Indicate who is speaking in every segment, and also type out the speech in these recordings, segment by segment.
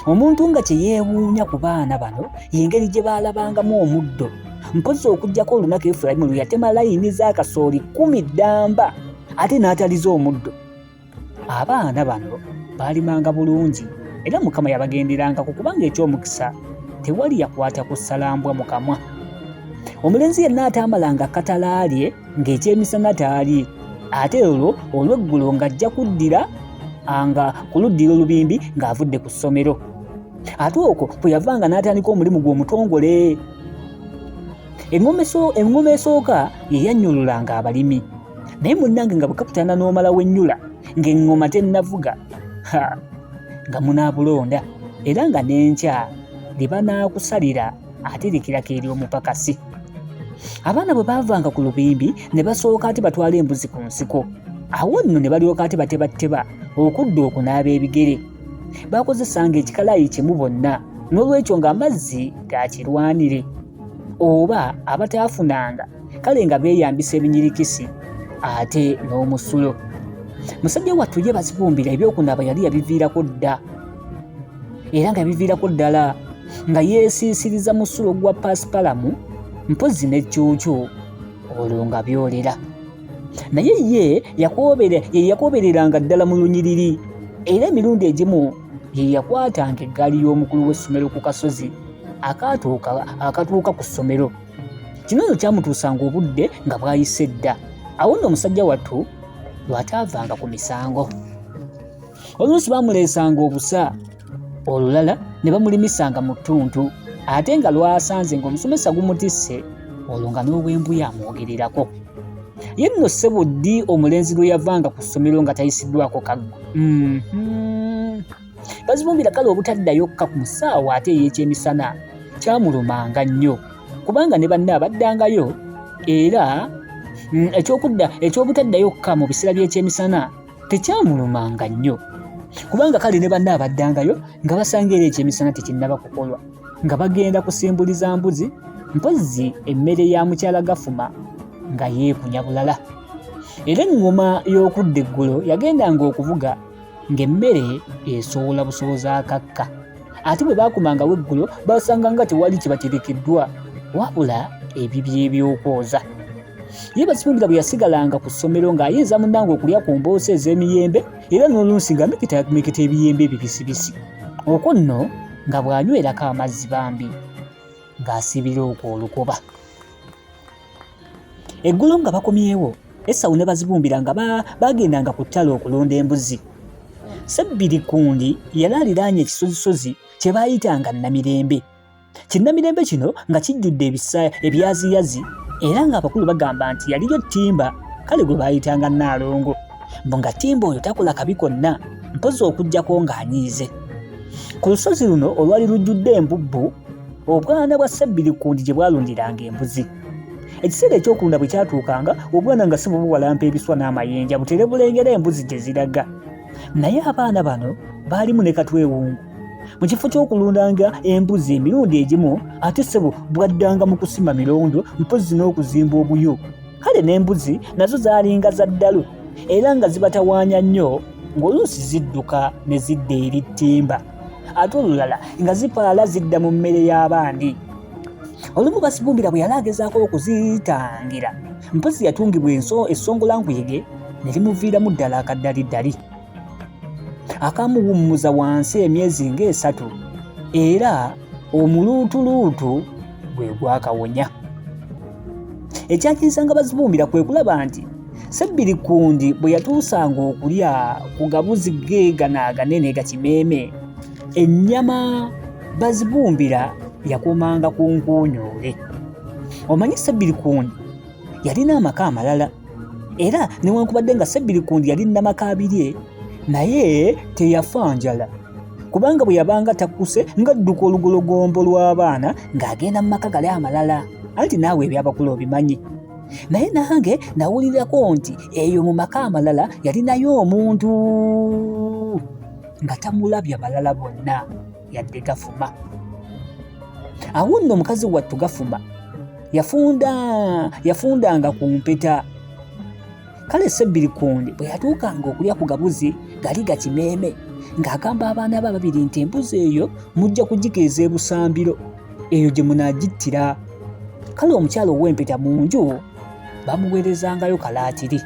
Speaker 1: Omuntu nga kye yeewuunya ku baana bano y'engeri gye baalabangamu omuddo. Mpozzi okuggyako olunaku Efulayimu lwe yatema layini z'akasooli kkumi ddamba ate n'ataliza omuddo. Abaana bano baalimanga bulungi era Mukama yabagenderangako kubanga eky'omukisa tewali yakwata ku ssalambwa mu kamwa. Omulenzi yenna ataamalanga katalaalye ng'ekyemisana taalye ate olwo olw'eggulo ng'ajja kuddira nga kuluddira olubimbi ng'avudde ku ssomero. Ate okwo kwe yavanga n'atandika omulimu gwe omutongole. Eŋŋoma esooka ye yannyululanga abalimi naye munnange nga bwe kakutana n'omala wennyula ng'eŋŋoma tennavuga nga munaabulonda era nga n'enkya lye banaakusalira ate likirako eri omupakasi. Abaana bwe baavanga ku lubimbi ne basooka ate batwala embuzi ku nsiko awo nno ne balyoka ate batebatteba okudda okunaaba ebigere. Baakozesanga ekikalaayi kimu bonna n'olwekyo ng'amazzi gakirwanire oba abataafunanga kale nga beeyambisa ebinyirikisi ate n'omusulo. Musajja wattu ye Bazibumbira ebyokunaaba yali yabiviirako dda era nga yabiviirako ddala nga yeesiisiriza musulo gwa paasipalamu mpozzi ne ccuucu olwo nga byolera. Naye ye yakoobereranga ddala mu lunyiriri era emirundi egimu ye yakwatanga eggaali y'omukulu w'essomero ku kasozi akatuuka ku ssomero. Kino nno kyamutuusanga obudde nga bwayise dda. Awo nno omusajja wattu lw'ataavanga ku misango. Oluusi bamuleesanga obusa, olulala ne bamulimisanga mu ttuntu ate nga lwasanze ng'omusomesa gumutisse olwo nga n'obwembuya amwogererako. Ye nno ssebo ddi omulenzi lwe yavanga ku ssomero nga tayisiddwako kaggo? Bazibumbira kale obutaddayo kka ku ssaawa ate ey'ekyemisana kyamulumanga nnyo kubanga ne banne abaddangayo era eky'obutaddayo kka mu biseera by'ekyemisana tekyamulumanga nnyo kubanga kale ne banne abaddangayo nga basanga era ekyemisana tekinnaba kukolwa nga bagenda kusimbuliza mbuzi mpozzi emmere ya mukyala Gafuma nga yeekunya bulala. Era eŋŋoma y'okudda eggulo yagendanga okuvuga ng'emmere esowola busowozi akakka. Ate bwe baakomangawo eggulo baasanga nga tewali kibaterekeddwa wabula ebibya eby'okwoza. Ye Bazibumbira bwe yasigalanga ku ssomero ng'ayinza munnange okulya ku mboosi ez'emiyembe era n'oluusi ng'ameketameketa ebiyembe ebibisibisi. Okwo nno nga bw'anywerako amazzi bambi ng'asibira okwo olukoba. Eggulo nga bakomyewo, Esawu ne Bazibumbira nga baagendanga ku ttale okulunda embuzi. Ssebbirikundi yali aliraanye ekisozisozi kye baayitanga Namirembe. Kinnamirembe kino nga kijjudde ebyaziyazi era ng'abakulu bagamba nti yaliyo ttimba kale gwe baayitanga Nnaalongo. Mbu nga ttimba oyo takola kabi konna mpozzi okuggyako ng'anyiize. Ku lusozi luno olwali lujjudde embubbu, obwana bwa Ssebbirikundi gye bwalundiranga embuzi. Ekiseera eky'okulunda bwe kyatuukanga, obwana nga si bubuwalampa ebiswa n'amayinja butere bulengera embuzi gye ziraga. Naye abaana bano baalimu ne katwewungu. Mu kifo ky'okulundanga embuzi emirundi egimu ate ssebo bwaddanga mu kusima mirondo mpozzi n'okuzimba obuyu. Kale n'embuzi nazo zaalinga za ddalu era nga zibatawaanya nnyo ng'oluusi zidduka ne zidda eri ttimba ate olulala nga zipaala zidda mu mmere y'abandi. Olumu Basibumbira bwe yali agezaako okuzitangira mpozzi yatungibwa essongolankuyege ne limuviiramu ddala akaddaliddali akamuwummuza wansi emyezi ng'esatu era omuluutuluutu gwe gwakawonya. Ekyakiisanga Bazibumbira kwe kulaba nti Ssebbirikundi bwe yatuusanga okulya ku gabuzi ge gano aganene gakimeeme, ennyama Bazibumbira yakomanga ku nkuunyuule. Omanyi Ssebbirikundi yalina amaka amalala era newankubadde nga Ssebbirikundi yali nnamakaabirye naye teyafa njala kubanga bwe yabanga takkuse ng'adduka olugologombo lw'abaana ng'agenda mu maka gali amalala anti naawe eby'abakulu obimanyi. Naye nange nawulirako nti eyo mu maka amalala yalinayo omuntu nga tamulabya balala bonna yadde Gafuma. Awo nno omukazi wattu Gafuma yafundanga ku mpeta. Kale Ssebbirikundi bwe yatuukanga okulya ku gabuzi gali gakimeeme ng'agamba abaana be ababiri nti embuzi eyo mujja kugikeeza e Busambiro eyo gye munaagittira. Kale omukyala ow'empeta mu nju bamuweerezangayo kalaatiri.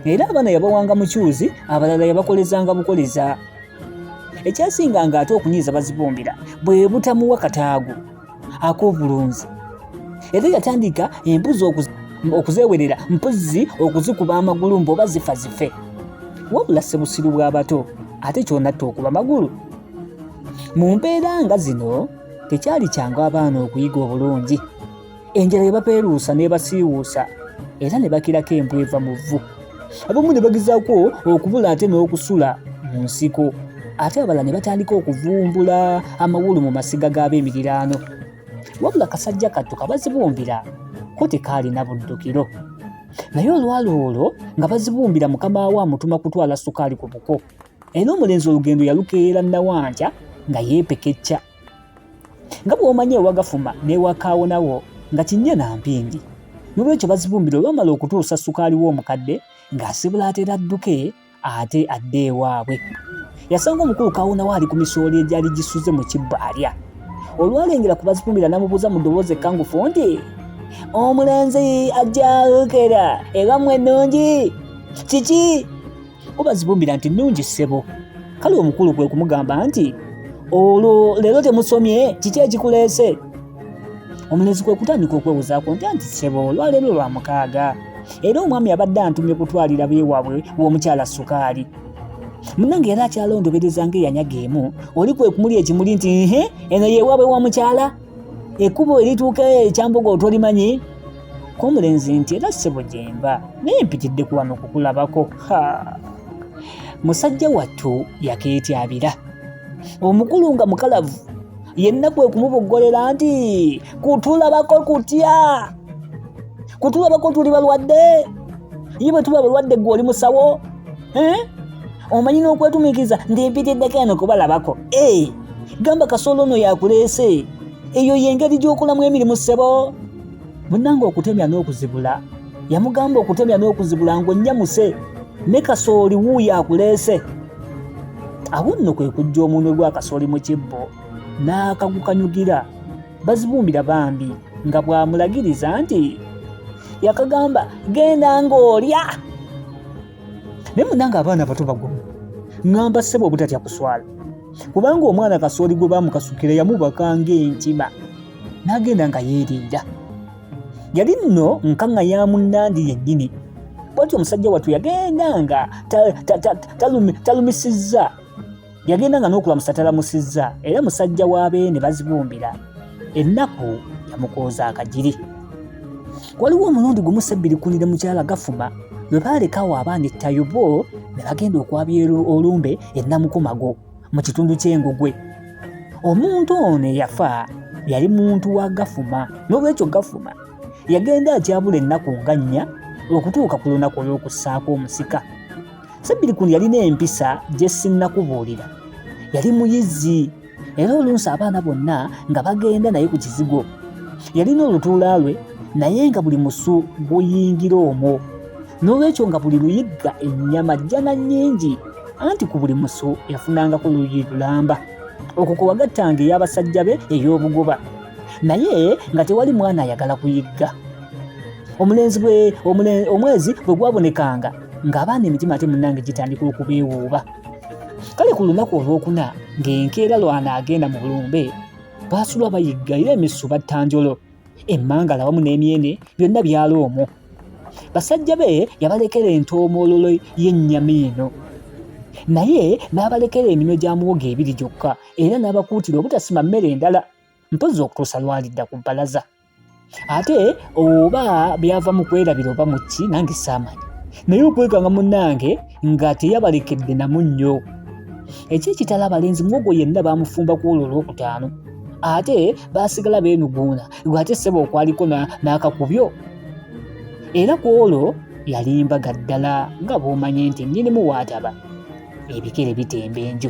Speaker 1: Era abaana yabawanga mucuuzi, abalala yabakolezanga bukoleza. Ekyasinganga ate okunyiiza Bazibumbira bwe butamuwa kataago ak'obulunzi. Era yatandika embuzi okuzeewerera mpozzi okuzikuba amagulu mbu oba zifa zife. Wabula ssebusiru bw'abato ate kyonatta okuba magulu. Mu mbeera nga zino tekyali kyangu abaana okuyiga obulungi. Enjala ebapeeruusa n'ebasiiwuusa era ne bakirako embwa eva mu vvu. Abamu ne bagezaako okubula ate n'okusula mu nsiko ate abalala ne batandika okuvumbula amawulu mu masiga g'ab'emiriraano. Wabula kasajja kattu kabazibumbira ko tekaalina buddukiro. Naye olwali olwo nga bazibumbira mukama we amutuma kutwala sukaali ku buko. Era omulenzi olugendo yalukeera Nawankya nga yeepekecca. Nga bw'omanyi ewa Gafuma n'ewa Kaawonawo nga kinnya na mpindi. N'olwekyo bazibumbira olwamala okutuusa sukaali we omukadde ng'asibula atera adduke ate adde ewaabwe. Yasanga omukulu Kaawonawo ali ku misooli egyali gisuze mu kibbo alya. Olwalengera ku bazibumbira n'amubuuza mu ddoboozi ekkangufu nti, Omulenzi ajja akukera ewammwe ennungi? Kiki? Obazibumbira nti nnungi ssebo. Kale omukulu kwe kumugamba nti olwo leero temusomye kiki ekikuleese? Omulenzi kwe kutandika okwewozaako nti anti ssebo olwaleero lwa mukaaga era omwami abadde antumye kutwalira beewaabwe w'omukyala sukaali. Munnange yali akyalondobereza ng'eyanyaga emu oli kwe kumulya ekimuli nti nhe eno yeewaabwe wa mukyala ekkubo erituuka ekyambogo otolimanyi? K'omulenzi nti era ssebo gyemba naye mpitidde ku wano kukulabako. Musajja wattu yakeetyabira. Omukulu nga mukalavu yenna kwe kumuboggolera nti kutulabako kutya? Kutulabako tuli balwadde? Ye bwe tuba balwadde ggwe oli musawo? Eh? Omanyi n'okwetumiikiriza nti mpitiddeko eno kubalabako. Eh, gamba kasolo ono yakuleese. Eyo y'engeri gy'okolamu emirimu ssebo. Munnange okutemya n'okuzibula yamugamba okutemya n'okuzibula ng'onnyamuse ne kasooli wuuyo akuleese. Awo nno kwe kujja omunwe gwa kasooli mu kibbo n'akagukanyugira bazibumbira bambi nga bw'amulagiriza nti yakagamba genda ng'olya. Naye munnange abaana abato bagumu ŋŋamba ssebo obutatya kuswala kubanga omwana kasooli gwe baamukasukira yamubaka ng'enkima n'agenda nga yeeriira. Yali nno nkaŋŋa ya munnandi yennyini. Bwatyo omusajja wattu yagenda nga talumisizza, yagenda nga n'okulamusa talamusizza, era musajja wa Beene bazibumbira ennaku yamukooza akagiri. Waliwo omulundi gumu Ssebbirikuni ne mukyala Gafuma lwe baalekawo abaana e Ttayubo ne bagenda okwabya olumbe e Namukumago mu kitundu ky'Engugwe. Omuntu ono eyafa yali muntu wa Gafuma, n'olwekyo Gafuma yagenda akyabula ennaku nga nnya okutuuka ku lunaku olw'okussaako omusika. Ssebbirikuni yalina empisa gye sinnakubuulira. Yali muyizzi era oluusi abaana bonna nga bagenda naye ku kizigo. Yalina olutuula lwe naye nga buli musu guyingira omwo. N'olwekyo nga buli luyigga ennyama jjana nnyingi anti ku buli musu yafunangako luyi lulamba. Okwo kwe wagattanga ey'abasajja be ey'obugoba. Naye nga tewali mwana ayagala kuyigga. Omulenzi bwe omwezi bwe gwabonekanga ng'abaana emitima ate munnange gitandika okubeewuuba. Kale ku lunaku olwokuna ng'enkeera lw'anaagenda mu bulumbe, baasula bayigga era emisu batta njolo, emmangala wamu n'emyene byonna byali omwo. Basajja be yabalekera entoomololo y'ennyama eno naye n'abalekera eminwe gya muwogo ebiri gyokka era n'abakuutira obutasima mmere endala mpozzi okutuusa lw'alidda ku bbalaza. Ate oba byava mu kwerabira oba mu ki nange saamanyi naye okwekanga munnange nga teyabalekedde na munnyo. Eky'ekitalo abalenzi muwogo yenna baamufumba ku olwo olwokutaano ate baasigala beenuguuna gwe ate ssebo okwaliko n'akakubyo era ku olwo yali mbaga ddala nga bw'omanyi nti nnyinimu waataba ebikere bitemba enju.